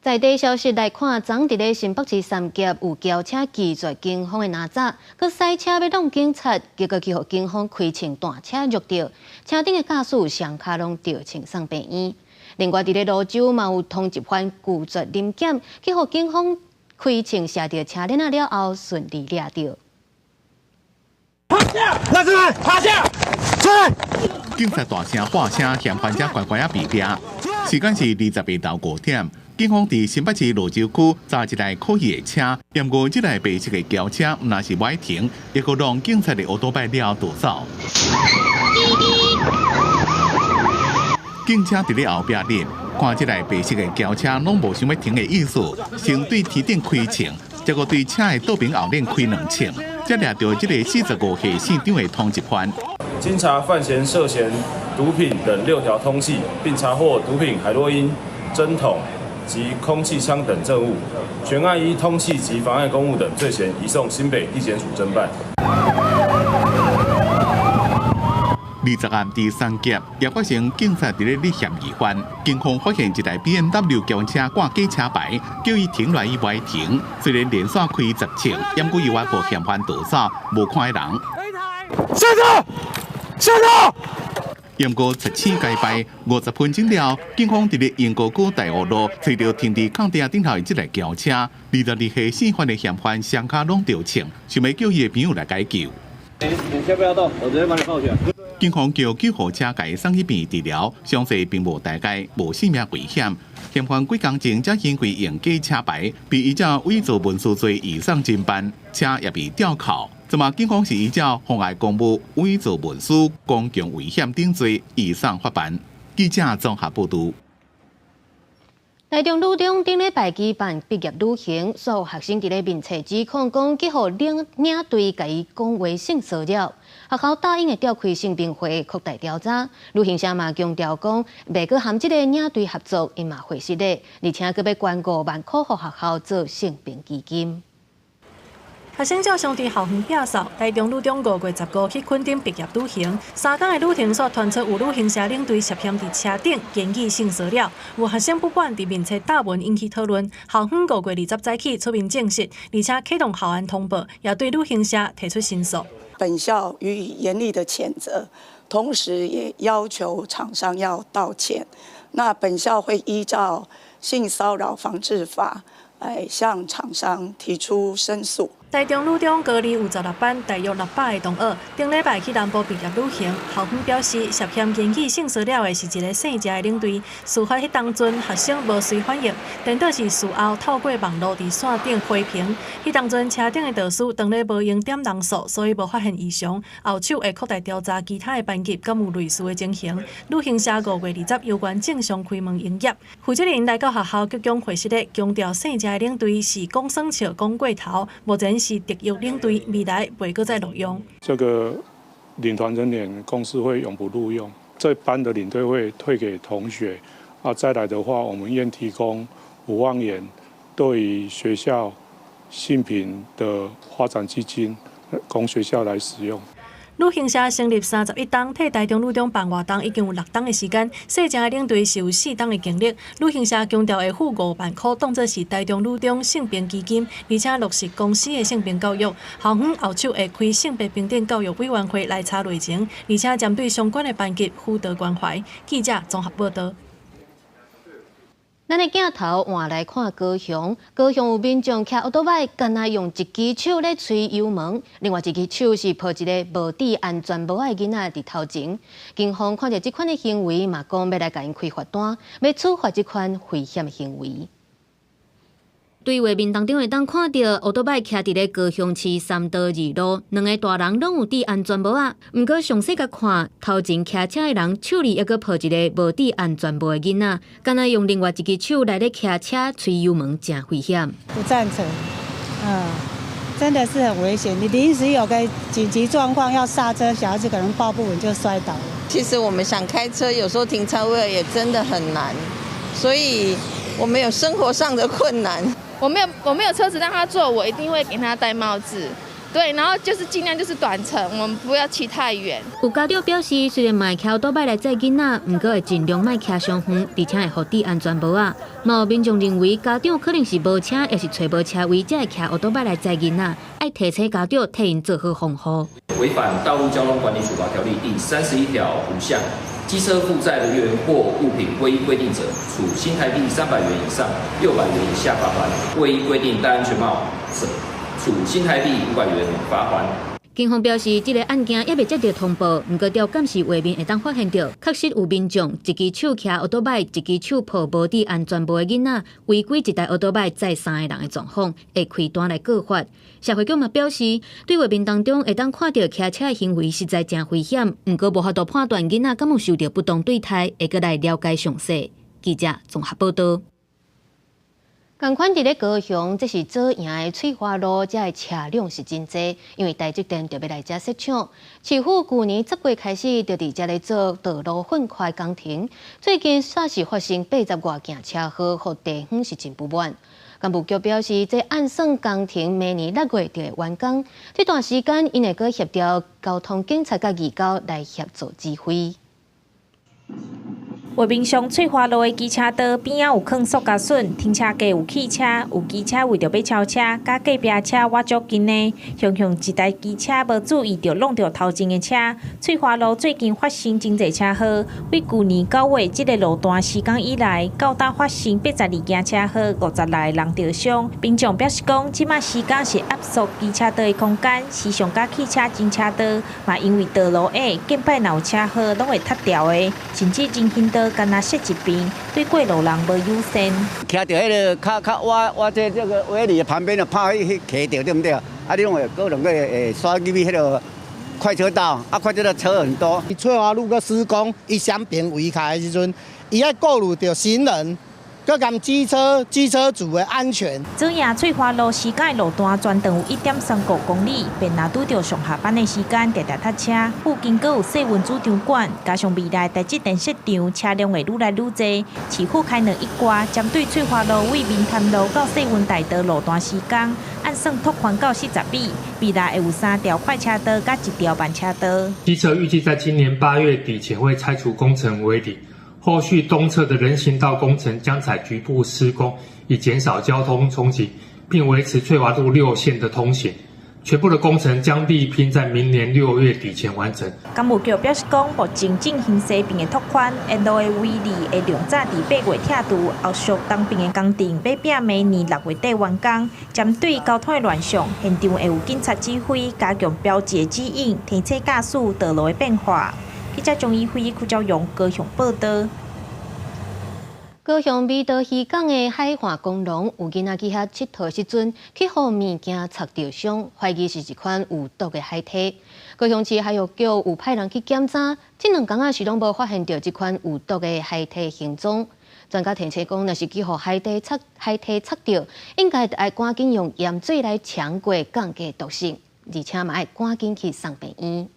在地消息來看，昨佇咧新北市三峽有轎車拒絕警方的攔截，閣駛車欲挵警察，結果去予警方開槍大車虐著，車頂的駕駛雙跤攏著槍送病院。另外，佇咧蘆洲嘛有通緝犯拒絕臨檢，去予警方開槍射著車輪仔了後，順利掠著。趴下，來這來，趴下，出來。警察大聲喊聲，嫌犯才乖乖仔被掠。時間是20日晝5點，警方佇新北市蘆洲區查一台可疑的車，毋過這台白色的轎車毋但是無愛停，抑閣挵警察的歐多拜了逃走。警車佇咧後壁咧，看這台白色的轎車攏無想欲停的意思，先對天頂開槍，結果對車的倒邊後輪開兩槍，才掠著這個45歲姓張的通緝犯。經查犯嫌涉嫌毒品等6條通緝，並查獲毒品海洛因、針筒及空氣槍等證物，全案依通緝及妨礙公務等罪嫌移送新北地檢署偵辦。20案第三劫，也發生警察佇咧立嫌疑犯，警方發現一台 BMW 轎車掛假車牌，叫伊停來伊袂停。雖然連續開10槍，毋過伊猶予嫌犯逃走，無看彼人。下車！下車！毋過七星該敗，50分鐘了，警方佇咧鶯歌區大湖路揣著停佇空地頂頭的這台轎車，22歲姓范的嫌犯雙跤攏著槍，想欲叫伊的朋友來解救。你先不要動，我直接把你銬起來。警方叫救護車共伊送去病院治療，傷勢並無大礙，無性命危險。嫌犯幾工前才因為用假車牌，被依照偽造文書罪移送偵辦，車也被吊扣。這馬警方是依照妨礙公務、偽造文書、公共危險等罪移送法辦。記者綜合報導。台中女中頂禮拜舉辦畢業旅行，所有學生佇咧面冊指控講，去予領隊共伊講話性騷擾。學校答應會召開性平會擴大調查。旅行社嘛強調講，袂閣和這个領隊合作，𪜶嘛會失禮，而且閣欲捐5萬箍予學校做性平基金。學生照相佇校園摒掃，台中女中5月15去墾丁畢業旅行，3工的旅程煞傳出有旅行社領隊涉嫌佇車頂言語性騷擾，有學生不滿佇面冊貼文引起討論。校方5月20早起出面證實，而且啟動校安通報，也對旅行社提出申訴。本校予以嚴厲的譴責，同時也要求廠商要道歉。那本校會依照性騷擾防治法來向廠商提出申訴。台中女中高二有16班，大約600个同學，頂禮拜去南部畢業旅行。校方表示，涉嫌言語性騷擾的是一个姓謝的領隊。事發彼當陣，學生無隨反應，顛倒是事後透過網路佇線頂批評。彼當陣車頂的導師當咧無閒點人數，所以無發現異常。後續會擴大調查其他的班級敢有類似的情形。旅行社5月20猶原正常開門營業。負責人來到學校鞠躬會失禮，強調姓謝的領隊是講耍笑講過頭，目前是特約領隊，未來袂閣再錄用。這個領團人員公司會永不錄用，這班的領隊會退給同學。啊，再來的話，我們願提供5萬元對於學校性平的發展基金，供學校來使用。旅行社成立31冬，替台中女中辦活動已經有6冬的時間。姓謝的領隊是有4冬的經歷。旅行社強調會付5萬箍，當作是台中女中性平基金，而且落實公司的性平教育。校方後續會開性別平等教育委員會來查內情，而且針對相關的班級輔導關懷。記者綜合報導。咱的鏡頭換來看高雄，高雄有民眾騎歐多擺，敢若用一支手咧催油門，另外一支手是抱一个無戴安全帽的囡仔佇頭前。警方看著這款的行為，嘛講欲來共𪜶開罰單，欲處罰這款危險行為。對畫面當中會當看著歐多擺徛佇咧高雄市三多二路，兩个大人攏有戴安全帽仔。毋過詳細共看，頭前騎車的人手裡猶閣抱一个無戴安全帽的囡仔，敢若用另外一支手來咧騎車催油門，誠危險。不贊成，真的是很危險。你臨時有個緊急狀況要剎車，小孩子可能抱不穩就摔倒了。其實我們想開車，有時候停車位也真的很難，所以我們有生活上的困難。我沒有車子讓他坐，我一定會給他戴帽子，對，然後就是盡量就是短程，我們不要騎太遠。有家長表示，雖然嘛會騎歐多擺來載囡仔，毋過會盡量莫騎傷遠，而且會予戴安全帽仔。嘛有民眾認為，家長可能是無車，抑是揣無車位，才會騎歐多擺來載囡仔，愛提醒家長替𪜶做好防護。違反《道路交通管理處罰條例》第31條5項。機車負載人員或物品未依規定者，處新台幣300元以上600元以下罰鍰；未依規定戴安全帽者，處新台幣500元罰鍰。警方表示，這个案件猶未接著通報，毋過調監視畫面會當發現著，確實有民眾一支手騎歐多擺，一支手抱無戴安全帽的囡仔，違規一台歐多擺載3个人的狀況，會開單來告發。社會局嘛表示，對畫面當中會當看著騎車的行為實在誠危險，毋過無法度判斷囡仔敢有受著不當對待，會閣來了解詳細。記者綜合報導。仝款佇咧高雄，這是左營的翠華路，遮的車輛是真濟，因為台積電著欲來遮設廠。市府舊年10月開始就佇遮咧做道路糞塊工程，最近煞是發生80外件車禍，予地方是真不滿。工務局表示，這按算工程明年6月就會完工，這段時間𪜶會閣協調交通警察佮義交來協助指揮。畫面上翠華路的機車道邊仔有囥塑膠筍，停車格有汽車，有機車為著欲超車，佮隔壁車倚足近的，雄雄一台機車無注意著挵著頭前的車。翠華路最近發生真濟車禍，對舊年9月這个路段施工以來，到今發生82件車禍，56個人著傷。民眾表示講，這馬施工是壓縮機車道的空間，時常佮汽車爭車道，嘛因為道路矮，近擺若有車禍攏會塌掉的，甚至人行道干焦設一邊，對過路人無友善。徛著彼个較較倚倚這個圍籬旁邊就拍彼彼徛著對毋對？啊，你攏會可能會煞入去彼个快車道，啊，快車道車很多。翠華路閣施工，伊雙邊圍開的時陣，伊愛顧慮著行人。閣含機車主的安全。左營翠華路施工的路段全長有1.35公里，便若拄著上下班的時間，定定塞車。附近閣有世運主場館，加上未來台積電設廠，車輛會愈來愈濟。市府開兩億外，針對翠華路對民潭路到世運大道路段施工，按算拓寬到40米，未來會有三條快車道佮一條慢車道。機車預計在今年8月底前會拆除工程圍籬。後續東側的人行道工程將採局部施工，以減少交通衝擊，並維持翠華路6線的通行。全部的工程將力拼在明年6月底前完成。工務局表示講，目前進行西邊的拓寬，沿路的圍籬會量早佇8月拆除，後續東邊的工程欲拼明年6月底完工。針對交通的亂象，現場會有警察指揮，加強標誌的指引，提醒駕駛道路的變化。記者張怡輝、邱昭勇高雄報導。高雄美多漁港的海岸公廊有囡仔去遐𨑨迌時陣，去予物件插著傷，懷疑是一款有毒的海堤。高雄市海域局有派人去檢查，這兩工仔是攏無發現著這款有毒的海堤行蹤。專家提醒講，若是去予海堤插著，應該愛趕緊用鹽水來沖過降低毒性，而且嘛愛趕緊去送病院。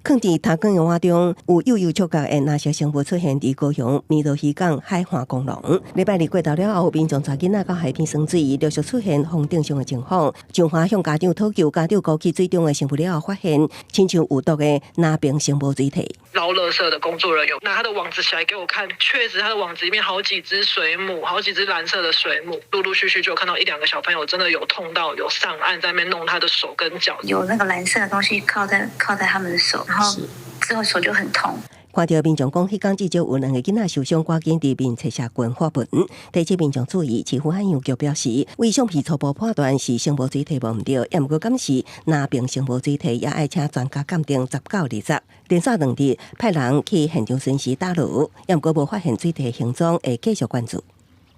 囥佇頭光的碗中，有幼幼觸覺的藍色生物出現佇高雄美多漁港海岸公廊。禮拜二過頭了後，民眾帶囡仔到海邊耍水，陸續出現風凍傷的情況。彰化向家長討求，家長勾起水中的生物了後，發現親像有毒的藍冰生物水體。撈垃圾的工作人員拿他的網子起來給我看，確實他的網子裡面好幾隻水母，好幾隻藍色的水母，陸陸續續就看到一兩個小朋友真的有痛到有上岸在那邊弄他的手跟腳，有那個藍色的東西靠在他們的手，然後之後手就很痛。看著民眾講，彼工至少有兩个囡仔受傷，趕緊佇面冊社群發文，提醒民眾注意。市府海洋局表示，為相片初步判斷是生物水體無毋對，也毋過敢是藍冰生物水體，也愛請專家鑑定10到20。連續2日派人去現場巡視打撈，也毋過無發現水體行蹤，會繼續關注。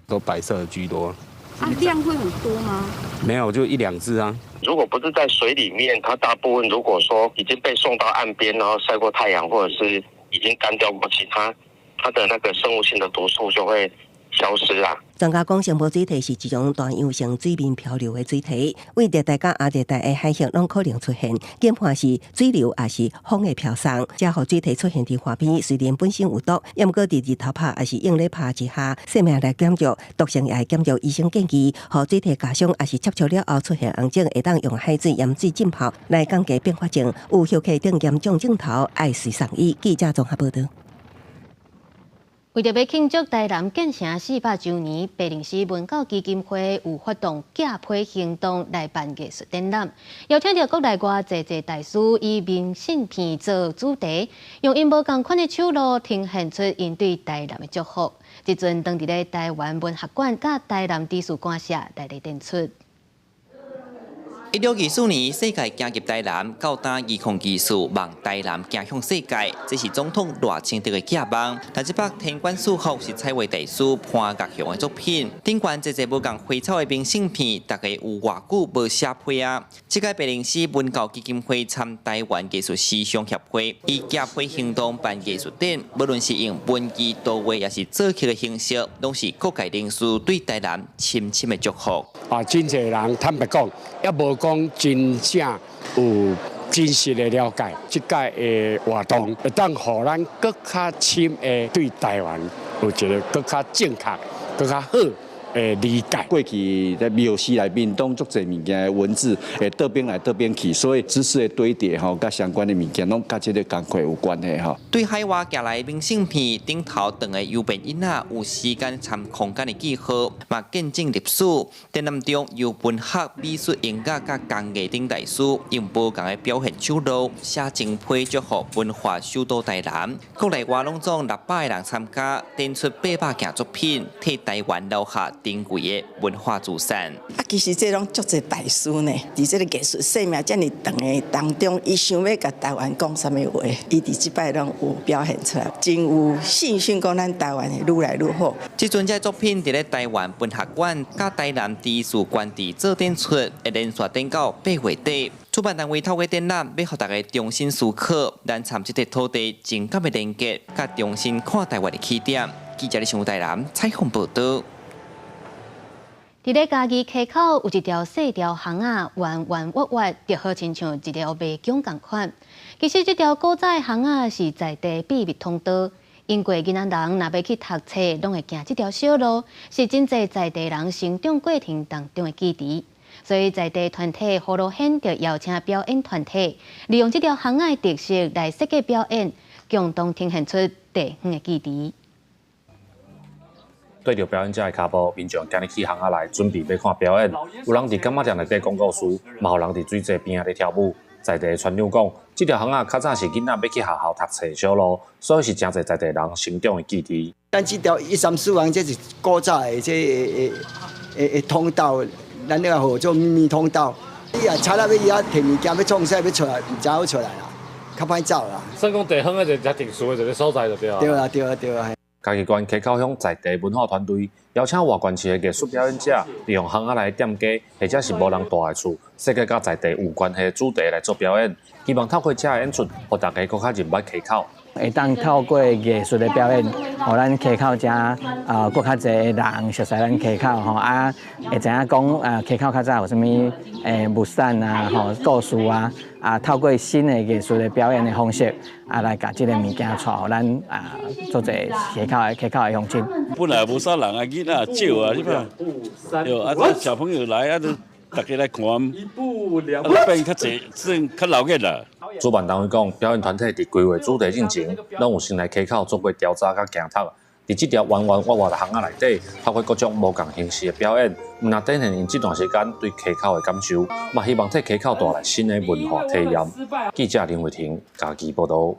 都白色居多。啊，量會很多嗎？沒有，就一兩隻啊。如果不是在水裡面，它大部分如果說已經被送到岸邊，然後曬過太陽，或者是已經乾掉過，其他它的那個生物性的毒素就會消失啦。專家講，生物水體是一種大洋性水面漂流的水體，對熱帶佮亞熱帶的海域攏可能出現。研判是水流抑是風的飄送，這予水體出現佇岸邊，雖然本身有毒，也毋過佇日頭曬抑是用力拍之下，生命來減弱，毒性也會減弱。醫生建議，予水體咬傷抑是接觸了後出現紅腫，會當用海水鹽水浸泡來降低併發症。有休克等嚴重症頭，愛隨送醫。記者綜合報導。為著欲慶祝台南建城400週年，白靈市文教基金會有發動寄批行動來辦藝術展覽，邀請著國內外濟濟大師以明信片做主題，用𪜶無仝款的手路呈現出𪜶對台南的祝福。這陣當佇咧台灣文學館佮台南美術館舍來咧展出。1924年，世界行入台南，到今2024，望台南行向世界，這是總統賴清德的寄望。但這幅天官賜福是彩畫大師潘岳雄的作品，頂懸濟濟無仝花草的明信片，大家有偌久無寫批啊？這屆白靈市文教基金會參台灣藝術時尚協會，以寄批行動辦藝術展，無論是用文字、圖畫，抑是作曲的形式，攏是各界人士對台南深深的祝福。啊，真濟人坦白講，猶無講真正有真實的了解，這屆的活動會當予咱閣較深的對台灣有一個閣較正確、閣較好的理解。過去佇廟寺內面，攏足濟物件的文字會倒邊來倒邊去，所以知識的堆疊吼，佮相關的物件攏佮這个工課有關係吼。對海外寄來明信片頂頭長的郵便印仔，有時間參空間的記號，嘛見證歷史。展覽中由文學、美術、音樂佮工藝等大師，用無仝的表現手路，寫情批祝福文化首都台南。國內外攏總600个人參加，展出800件作品，替台灣留下珍貴的文化資產。啊，其實這攏足濟大師呢，佇這个藝術生命遮爾長的當中，伊想欲共台灣講啥物話，伊佇這擺攏有表現出來，真有信心講咱台灣會愈來愈好。這陣這作品佇咧台灣文學館佮台南知事官邸做展出，會連續展到8月底。主辦單位透過展覽，欲予大家重新思考，咱參這塊土地情感的連結，佮重新看台灣的起點。記者李新台南採訪報導。佇咧嘉義溪口有一條細條巷仔，彎彎彎彎，就好親像一條迷宮仝款。其實這條古早的巷仔是在地秘密通道，因過囡仔人若欲去讀冊，攏會行這條小路，是真濟在地人成長過程當中的記憶。所以在地團體葫蘆軒就邀請表演團體，利用這條巷仔的特色來設計表演，共同呈現出地方的記憶。對著表演者的跤步，民眾今日去巷仔內準備欲看表演。有人佇柑仔店內底講故事，嘛有人佇水濟邊仔咧跳舞。在地村長講，這條巷仔較早是囡仔欲去學校讀冊的小路，所以是誠濟在地人成長的記憶。咱這條一三四巷，這是古早的這个通道，咱那個號做秘密通道。你若賊仔欲去遐提物件，欲創啥欲出來，毋知影欲出來啦，較歹走啦。算講地方的一個特殊的一個所在就對啊。對啊，對啊，對啊。嘉義縣溪口鄉在地文化團隊邀請外縣市的藝術表演者，利用巷仔內的店家或者是無人蹛的厝，設計佮在地有關係的主題來做表演，希望透過這个演出，予大家閣較認捌溪口。會當透過藝術的表演，予咱溪口遮閣較濟人熟悉咱溪口吼啊，會知影講啊溪口較早有啥物物產啊吼故事啊啊，透過新的藝術的表演的方式啊，來共這个物件帶予咱啊做者溪口的鄉親。本來無啥人啊，囡仔少啊，你看，對啊，這小朋友來啊，都大家來看，啊，變較濟，算較鬧熱啦。主辦單位講，表演團體佇規劃主題進前，攏有先來溪口做過調查佮行讀。佇這條彎彎彎彎的巷仔內底，透過各種無仝形式的表演，毋但展現𪜶這段時間對溪口的感受，嘛希望替溪口帶來新的文化體驗。記者林慧婷嘉義報導。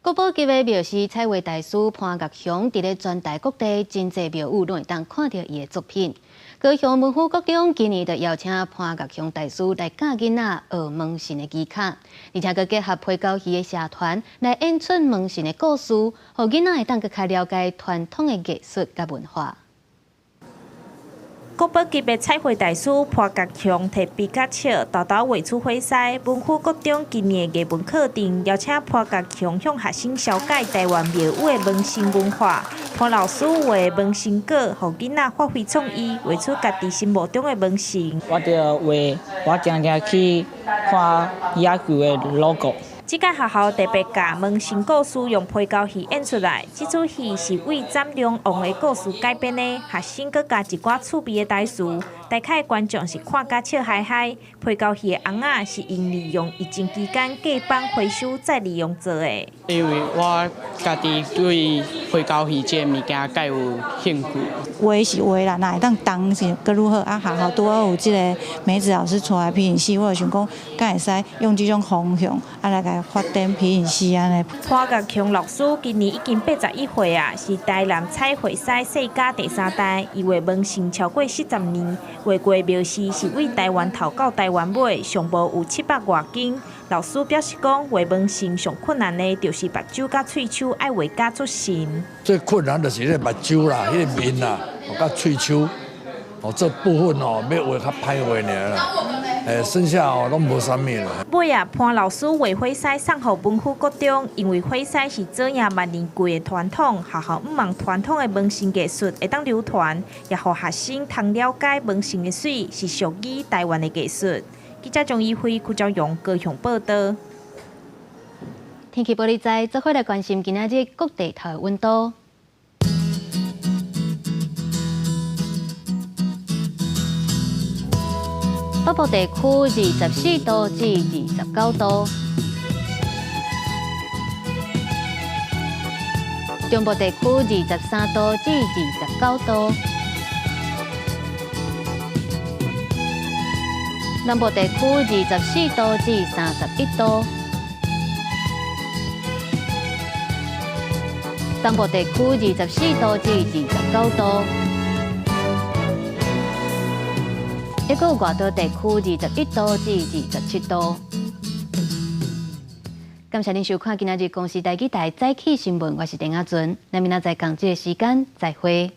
國寶級的廟師彩畫大師潘岳雄，佇咧全台各地真濟廟宇攏會當看著伊的作品。高雄文虎國中今年就邀請潘岳雄大師來教囡仔學門神的技巧，而且閣結合皮膠戲的社團來演出門神的故事，予囡仔會當閣較了解傳統的藝術佮文化。國寶級的彩繪大師潘岳雄提筆佮尺，沓沓畫出火獅。文虎國中今年的藝文課程邀請潘岳雄向學生紹介台灣廟宇的門神文化。潘老師畫的門神稿，予囡仔發揮創意，畫出家己心目中的門神。我著畫，我常常去看野球的 logo。這間學校特別共門神故事用皮膠戲演出來，這齣戲是為斬龍王的故事改編的，學生閣加一寡趣味的台詞，台下觀眾是看甲笑嗨嗨。皮膠戲的尪仔是𪜶利用疫情期間隔板回收再利用做的。因為我家己對皮膠戲這个物件較有興趣。畫是畫啦，若會當動是閣愈好。啊，學校拄好有這个梅子老師帶皮影戲，我就想講，敢會使用這種方向啊來共發展皮影戲按呢。潘岳雄老師今年已經81歲啊，是台南彩繪師世家第三代，伊畫門神超過40年，畫過廟時是對台灣頭到台灣尾，上無有700外間。老師表示講，畫紋身上困難的，就是目睭佮喙鬚愛畫甲足神。最困難就是彼個目睭啦，彼個面啦，佮喙鬚，哦，這部分哦，欲畫較歹畫爾啦。剩下哦攏無啥物啦。尾啊，潘老師畫火獅送予文虎國中，因為火獅是祖爺萬年桂的傳統，學校向望傳統的紋身藝術會當流傳，也予學生通了解紋身的媠是屬於台灣的藝術。記者張怡輝、柯昭榮高雄報導。天氣報你知，做伙來關心今仔日各地頭的溫度。北部地區24度至29度，中部地區23度至29度，南部地區24度至31度，東部地區24度至29度。一個外島地區21度至27度。感謝您收看今仔日公視台語台早起新聞，我是鄧亞尊，咱明仔載仝這個時間再會。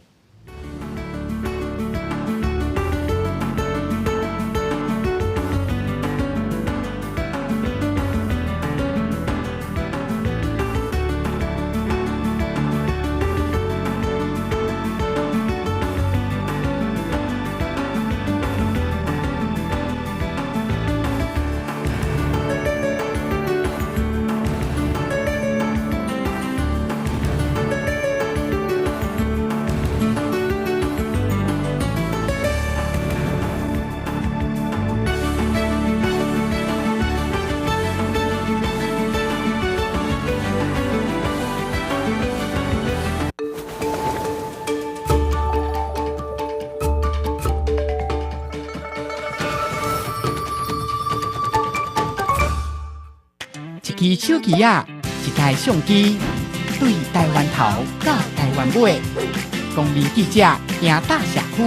一支手機仔，一台相機，對台灣頭到台灣尾，公民記者行踏社區，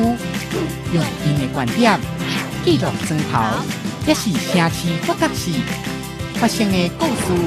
用𪜶的觀點記錄磚頭，抑是城市各角市發生的故事。